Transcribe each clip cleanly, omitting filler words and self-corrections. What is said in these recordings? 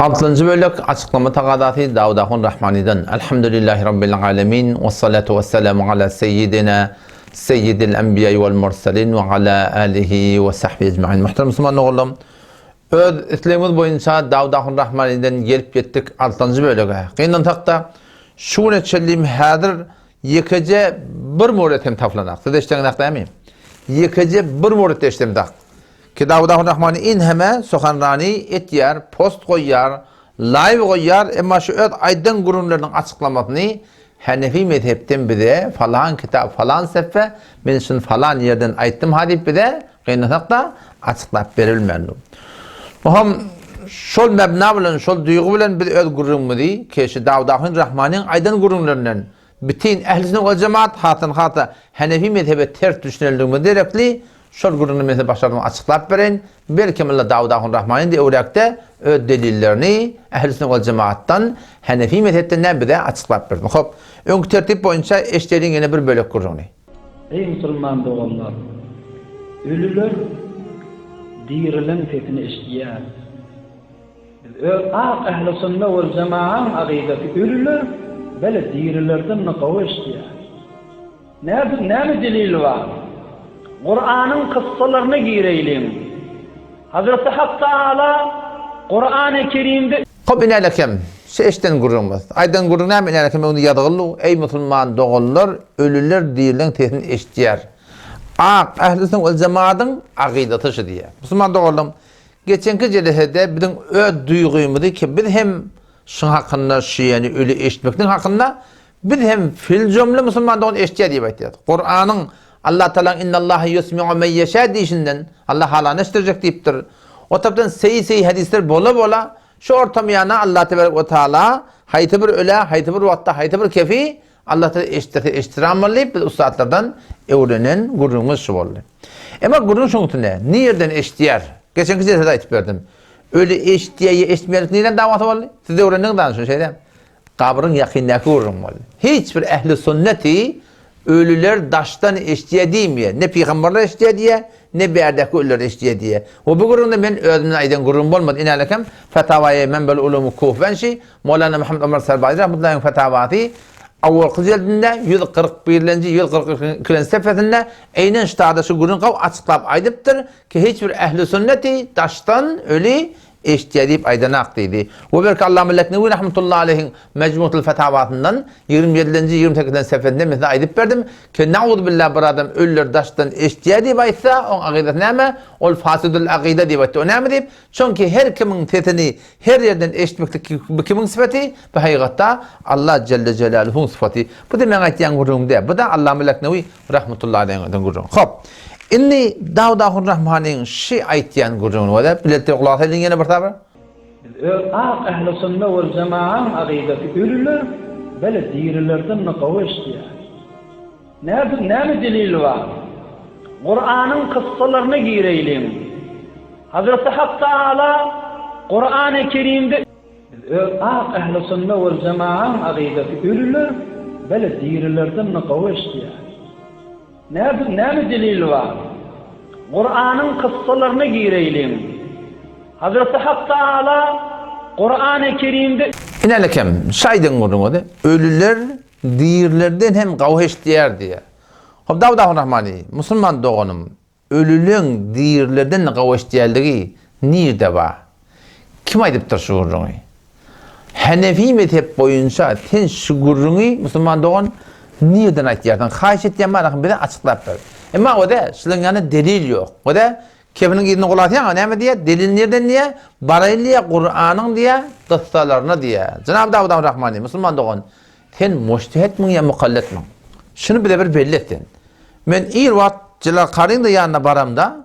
Altynjy bölek Açyklama tagadasy Dawud ahun Rahmanydan Elhamdülillahi Rabbil alemin Wessalatu wesselamu ala seyyidina Seyyidil enbiýai wel murselin we ala alihi we sahbihi ecmain Muhterem musulman doganlarym öz islegimiz boýunça Dawud ahun Rahmanydan gelip ýetdik altynjy bölege. Gynansakda şu güne çenli häzir ýekeje bir muret hem tapylanak. Siz eşdeňizak dämi? Ýekeje bir muret eşdemzak. Ki Dawud ahun Rahmany inheme sohanrani etýär, post goýýar, laýw goýýar, emma şu öz aýdan gürrüňleriniň açyklamasyny Hanefi mezhepden bize falan kitap falan seffe men şuny falan ýerden aýtdym ha diýip bize gynasak-da açyklap berilmändir. Oham şol mebna bilen şol duýgy bilen biz öz gürrüňimizi ki şu Dawud ahun Rahmanyň aýdan gürrüňlerinden Bütin ähli-sünnet wal jemaat, hasdan hasa Hanefi mezhebe ters düşünenligimiz derekli, şol gürrüňi men size başardym açyklap bereýin. Belki Molla Dawud ahun Rahmany de öwräkde öz delillerini ähli-sünnet wal jemaatdan, Hanefi mezhepden näme bize açyklap bersin. Hop, öňki tertip boýunça eşideliň ýene bir bölek gürrüňini. Eý musulman doganlar! Ölüler dirileň sesini eşidýär. Biz öz ak ähli sunna wal jamaaň akydasy ölüler bele dirilerden-de gowy eşidýär. Nädip näme delil bar? Kuranyň kyssalaryna gireýliň. Hazreti Hak Taala Kurany Kerimde. Hop inälekem, şu eşden gürrüňimiz. Aýdan gürrüň näme inälekem öňde ýazgyly, eý musulman doganlar, ölüler dirileň sesini eşidýär. Ak ähli sunna wal jamaadyň akydasy şu diýýär. Musulman doganlarym, Geçenki jelesede biziň öz duýgymyzy ki biz hem şuň hakynda şu ýeni öli eşitmekniň hakynda biz hem fil jümle musulman dogan eşitýär diýip aýtýar. Kuranyň Allah Tagalaň innallaha ýusmi'u men ýeşä diýşinden Allah halany eşitdirjek diýipdir. O tarapdan seýi-seýi hadyslar bola-bola şu ortamyýana Allah tebarek we taala haýsy bir ölä haýsy bir wagtda haýsy bir kefi Allah size eşitdirse eşitdiren boldy diýip biz ussatlardan öwrenen gürrüňimiz şu boldy. Emma gürrüň şuň üstünde, nirden eşitýär? Geçenki jelsede aýtyp berdim. Öli eşitýär ýa eşitmeýär nirden dawasy boldy? Siz öwrendiňiz dany şuny şeýle. Gabryň ýakyndaky gürrüň boldy. Hiç bir ehli sünneti ölüler daşdan eşitýär diýmeýär. Ne pygamberler eşitýär diýýär, ne bärdäki ölüler eşitýär diýýär. We bu gürrüňde men özümden aýdan gürrüň bolmady. Inälekem Fetawaýy Menbel Ulumy Kufenşi Mowlana Muhammet Omar Sarbaýy rahmetullahyň fetawasy awalky jildinde 141-lenji, 142-lenji sefesinde eýnen şu taýda şu gürrüňi gawy açyklap aýdypdyr ki hiç bir ähli sünneti daşdan öli eşitýär diýip aýdanak diýdi. We belki Allama Leknewi rahmetullahi aleýhiň Mejmutul fetawasyndan 27-lenji, 28-lenji sefesinde men size aýdyp berdim ki nauzubilla bir adam ölüleri daşdan eşitýär diýip aýtsa oň akydasy näme? Ol fasidul akyda diýip aýtdy. O näme diýip? Çünki her kimiň sesini her ýerden eşitmeklik bu kimiň sypaty? Bu hakykatda Allah jelle jelaluhuň sypaty. Bu-da meň aýtýan gürrüňim däl. Bu-da Allama Leknewi rahmetullahi aleýhiň aýdan gürrüňi. Hop. Indi Dawud ahun Rahmanyň şi aýtýan gürrüňini bolýar. Biletde gulak salyň ýene bir sapar. Biz öz ak ähli sunna wal jamaaň akydasy ölüler bele dirilerden-de gowy eşidýär. Nädip näme delil bar? Kuranyň kyssalaryna gireýliň. Hazreti Hak Taala Kurany Kerimde Biz öz ak ähli sunna wal jamaaň akydasy ölüler bele dirilerden-de gowy eşidýär. Nädip näme delil bar? Kuranyň kyssalaryna gireýliň. Hazreti Hak Taala Kurany Kerimde Inälekem, şaýdyň gürrüňizi, ölüler Dirilerden hem gawy eşidýär diýýär. Hop Dawud ahun Rahmany, musulman doganym, ölüleň dirilerden gawy eşidýänligi nirde bar? Kim aýdypdyr şu gürrüňi? Hanefi mezhep boýunça sen şu gürrüňi, musulman dogan, nirden aýtýarsyň? Haýyş etýän bar, bize açyklap ber. Emma o-da, şularyň ýanynda delil ýok. O-da, kefiniň yzyna gulak asýaň-a, näme diýýär? Delil nirden diýýär? Baraýyn diýýär, Kuranyň diýýär, kyssalaryna diýýär. Jenap Dawud ahun Rahmany, musulman dogan, Sen mujtehetmiň ýa mukalletmiň? Şuny bize bir belli et sen. Men ir wagt Jelal Karyň-da ýanyna baramda,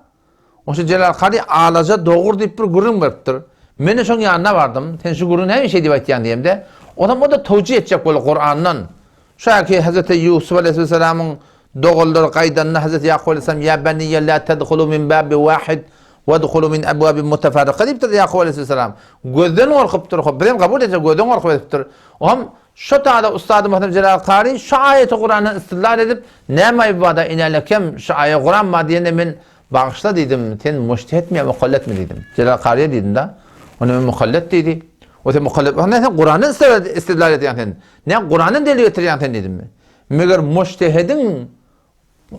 oşa Jelal Kary alaja dogur diýip bir gürrüň beripdir. Men-de şoň ýanyna bardym. Sen şu gürrüňi näme şeý diýip aýtýaň diýemde, onam o-da towjih etjek boldy Kurandan. Şo-ki Hezreti Ýusup aleýhissalamyň doganlary gaýdanda Hezreti Ýakup aleýhissalam ýa beniýe la tedhulu min babi wahid wedhulu min abwabin mutafarrika diýipdir Ýakup aleýhissalam. Gözden gorkupdyr. Hop, bizem kabul etjek gözden gorkup edipdir. Oňam şo tada ussady Muhterem Jelal Kary şu aýaty Kurandan istidlal edip, näme aýby barda inälekem şu aýa Kuran bar diýende men bagyşla diýdim, sen mujtehetmi ýa mukalletmi diýdim. Jelal Karyýa diýdim-da. Onda men mukallet diýdi. O sen mukallet bolsaň, näme sen Kurandan istidlal edýäň sen? Näme Kurandan delil getirýäň sen diýdim. Meger mujtehediň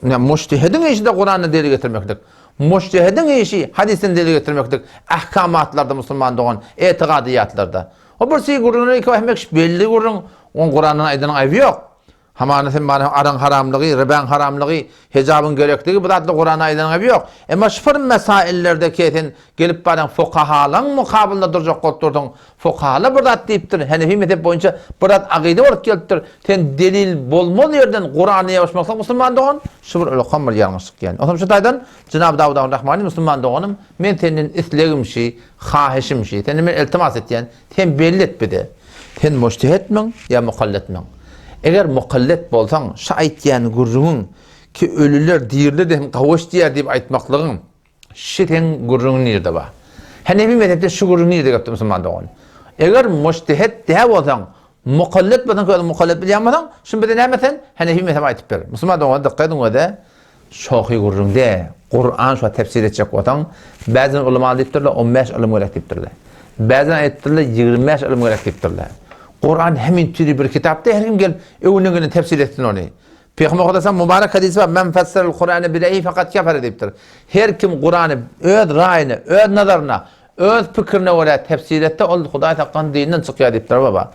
Ne mujtehediň işi-de Kurandan delil getirmeklik. Mujtehediň işi hadysdan delil getirmeklik. Ahkamatlarda musulman dogan, etigadyýatlarda. O bir şey gürrüňler iki hemmek belli gürrüň. On Kurandan aýdanyň aýby ýok. Hamana sen bana araň haramlygy, ribaň haramlygy, hijabyň gerekligi bu zatlar Kuranda aýdanyň aýby ýok. Emma şu bir mesaillerde ki sen gelip baryň fukahalaň mukabylynda durjak bolup durdyň. Fukahalar bir zat diýipdir, Henefi mezhep boýunça bir zat akyda bolup gelipdir. Sen delil bolmaz ýerden Kurana ýapyşmaklyk musulman dogan, şu bir ulakan bir ýalňyşlyk ýaly. Onsoň şu taýdan Jenab Dawud Ahun Rahmani musulman doganym, men senden islegim şi, hahyşym şi, senden men iltimas etýän, sen belli et bize. Sen mujtehetmiň ýa mukalletmiň? Eger mukallet bolsaň, şu aýtýan gürrüňiň ki ölüler diriler hem gawuş diýer diýip aýtmaklygyň, Şi seň gürrüňiň nirde bar? Henefi mezhepde şu gürrüň nirde gelipdir musulman dogan? Eger mujtehet dä bolsaň, mukallet bolsaň, özüň mukallet bilýän bolsaň, şuny bize näme sen Henefi mezhebi aýtyp ber. Musulman dogan dykgat ediň öze şohy gürrüň dä. Kuran şo tefsir etjek bolsaň, bäzin ulama diýipdirler, 15 ylym gerek diýipdirler. Bäzin aýdypdyrlar, 25 ylym gerek diýipdirler. Kuran hemin türi bir kitap dä, her kim gelip öwünden geleni tefsir etsin ony. Pygamber Hudaýa mübarek hadysy bar, Men fessarel Kurany bi reýi fakat kefere diýipdir. Her kim Kurany öz raýyna, öz nazaryna, öz pikirine görä tefsir etse, ol Hudaý saklan dininden çykýar diýipdir baba.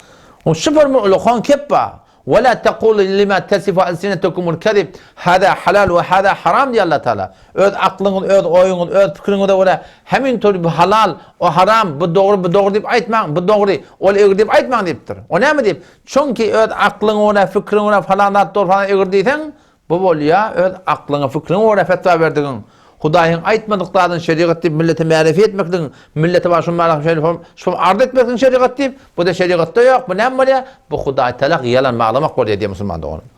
O şu bir ulakan kep bar. Ve la tekulu lima tesifu alsinetukumul kezib, hada halal ve hada haram diýýär Allah Taala. Öz aklyňyz, öz oýuňyz, öz pikiriňize görä hemin türlü bu halal, o haram, bu dogry, bu dogry diýip aýtmaň, bu dogry, ol egri diýip aýtmaň diýipdir. O näme diýip? Çünki öz aklyňa görä, fikriňe görä falan zat dogry, falan egri diýseň, bu bolýar öz aklyňa, fikriňe görä fetwa berdigiň. Hudaýyň aýtmadyk zadyny şerigat diýip millete märefi etmekligiň, millete bar şun bar şeýle şun arz etmekligiň şerigat diýip, bu-da şerigatda ýok, bu näme bolýar? Bu Hudaý Tagala ýalan baglamak bolýar diýýär musulman doganym.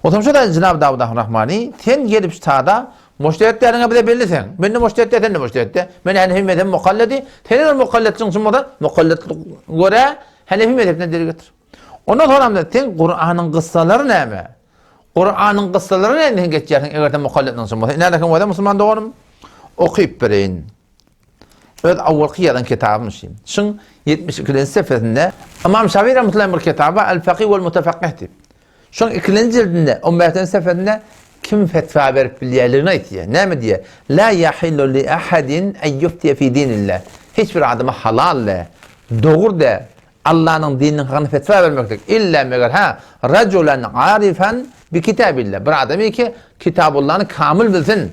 Onsoň şu da Jenab Dawud Rahmani, sen gelip şu tada mujtehit däliňe bize belli sen. Men-de mujtehit däl, sen-de mujtehit däl. Men Henefi mezhebi mukalledi. Sen eger mukalletçiň çyn bolsa, mukalletlik görä Henefi mezhebinden delil getir. Ondan soramda sen Kuranyň gyssalary näme? Kuranyň gyssalary näme sen geçýärsiň eger sen mukalletniň çyn bolsa? Ine bolsa musulman doganym okyp bereýin. Öz awalky ýazan kitabym şi. Şuň 72-nji sefesinde Imam Şafi rahmetullahi bir kitaby El Fakih wal Mutafakih diýip. Şoň ikinji jildinde, on bäşinji sefesinde kim fetwa berip bilýärligini aýtýar. Näme diýýär? La yahillu li ahadin en yuftiye fi dinillah. Hiç bir adama halal däl, dogry däl Allanyň dininiň hakynda fetwa bermeklik. Illa meger ha rajulan arifan bi kitabillah. Bir adamy ki Kitabullany kamyl bilsin.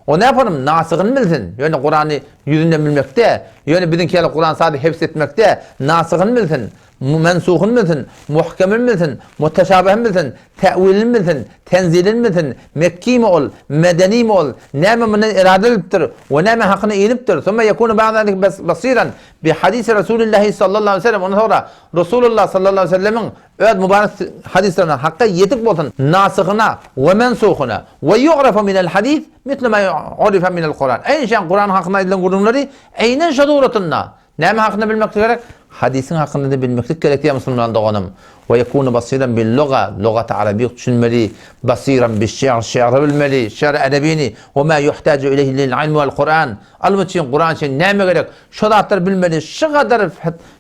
O näpanym nasygyny bilsin. Ýöne Kurany ýüzünden bilmekde, ýöne biziňki ýaly Kurany sada hifz etmekde nasygyny bilsin. Mensuhyny bilsin, muhkemini bilsin, muteşabehyny bilsin, te'wilini bilsin, tenzilini bilsin, mekkimi ol, medenimi ol, näme mundan irade edilipdir we näme hakyna inipdir, summa yekunu ba'da zalika basiran bi hadisi Rasulillahi sallallahu aleyhi ve sellem, ondan soňra Rasulullah sallallahu aleyhi ve sellemiň öz mübarek hadyslaryna hakka ýetik bolsun, nasyhyna we mensuhyna, we yu'rafu minel hadis mislu ma urifa minel Kuran. Eýnşen Kuranyň hakynda aýdylan gürrüňleri eýnen şo suratynda Näme hakynda bilmeklik gerek? Hadysyň hakynda-da bilmeklik gerek diýýär musulman doganym. We yekunu basiran bil luga, lugaty arabiýa düşünmeli, basiran bi şi'r, şi'ri bilmeli, şi'r edebini, we ma yuhtaju ileyhi lil ilmi wal Kuran, ylym üçin, Kuran üçin näme gerek, şo zatlary bilmeli, şu gadar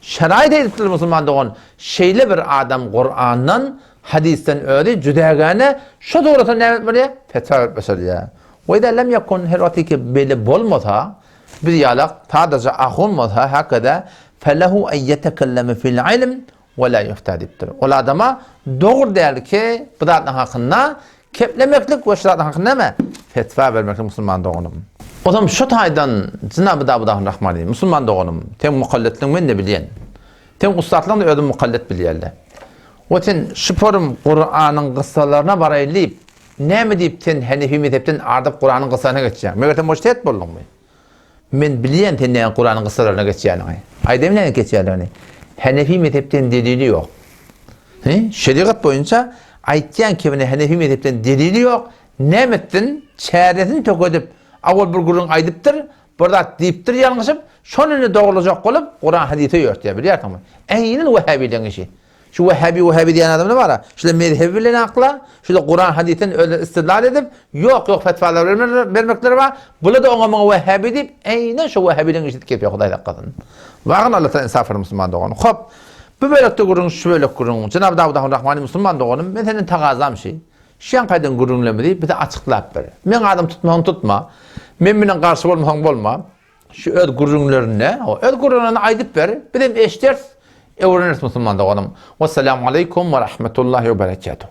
şeraýyt edipdir musulman dogan. Şeýle bir adam Kurandan, hadysdan özi jüdägäne şo suratda näme etmeli? Fetwa berip başarýar. We iza lem yekun her wagtky beýle bolmasa, Biz ýalak sadaja ahun bolsa hakada felehu en yetekelleme fil ilm we la yufta diýipdir. Ol adama dogry däl ki bu zatlaryň hakynda keplemeklik we şu zatlaryň hakynda näme? Fetwa bermeklik musulman doganym. Ozam şu taýdan Jynaby Dawud Ahun Rahmani musulman doganym seň mukalletligiňi men-de bilýän. Seň ussatlygyňy-da özüm mukallet bilýärler. We sen şu forum Kuranyň gyssalaryna baraýyn diýip Näme diýip sen Henefi mezhepden ardyp Kuranyň gyssalaryna geçýäň? Meger sen mujtehit bolduňmy? Men bilýän sen näme Kuranyň gyssalaryna geçýäniňi. Aýdaýyn näme geçýändigini. Henefi mezhepden delili ýok. He? Şerigat boýunça aýtýan kemine Henefi mezhepden delili ýok. Näme etsin? Çäresini tökedip, awal bir gürrüň aýdypdyr, bir zat diýipdir ýalňyşyp, şony indi dogrulajak bolup, Kuran hadysa ýörtýär, bilýärsiňmi? Äýnil wehhabileň işi. Şu wehhabi wehhabi diýen adamlar bar-a, şular mezhebi bilen akla, şular Kuran hadysdan özleri istidlal edip, ýok ýok fetwalar bermekleri bar. Bular-da oňa muňa wehhabi diýip, eýnen şu wehhabileň işini kesýär Hudaý saklasyn. Wagyn Allah taala insaf ber musulman doganym. Hop. Bu bölekde gürrüň şu bölek gürrüň. Jenap Dawud Ahun Rahmani musulman doganym, men senden tagazam şi. Şu ýaňky aýdan gürrüňlerimizi bize açyklap ber. Meň adym tutmasaň tutma. Men bilen garşy bolmasaň bolma. Şu öz gürrüňlerinde, öz gürrüňlerini aýdyp ber. Bizem eşderis, öwreneris musulman doganym. Wessalamu aleýkum we rahmetullahi we berekatuh.